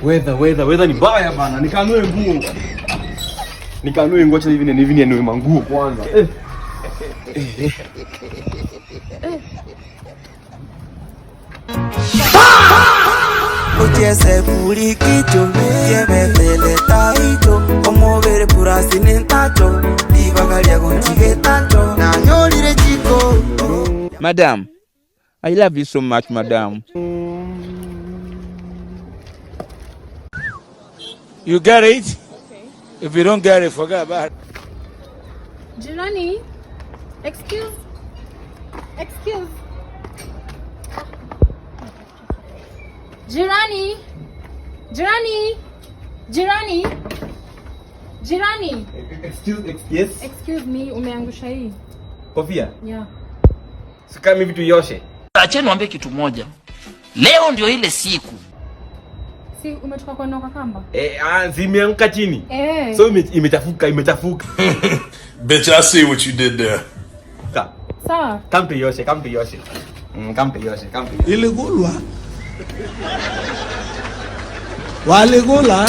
Weather, weather, weather ni mbaya bana. Nikanue nguo. Nikanue nguo, acha hivi ni hivi nianue manguo kwanza. Eh. Eh. Ucheze bulikicho yebetele taicho omobere purasi nentacho libagalia gonchigetacho nanyolire chiko. Madam, I love you so much, madam. You get it? Okay. If you don't get it, forget about it. Jirani, excuse, excuse. Jirani, jirani, jirani, jirani. Excuse, yes. Excuse me, umeangusha hii. Kofia? Yeah. Sika mimi vitu yoshe. Acheni niwaambie kitu moja. Leo ndio ile siku. Si umetoka kwa noka kamba? Eh, ah, zimeanguka chini. Eh. So imechafuka, imechafuka. Bitch, I see what you did there. Sawa. Come to Yoshe, come to Yoshe. Come to Yoshe, come to Yoshe. Iligulwa. Waligula.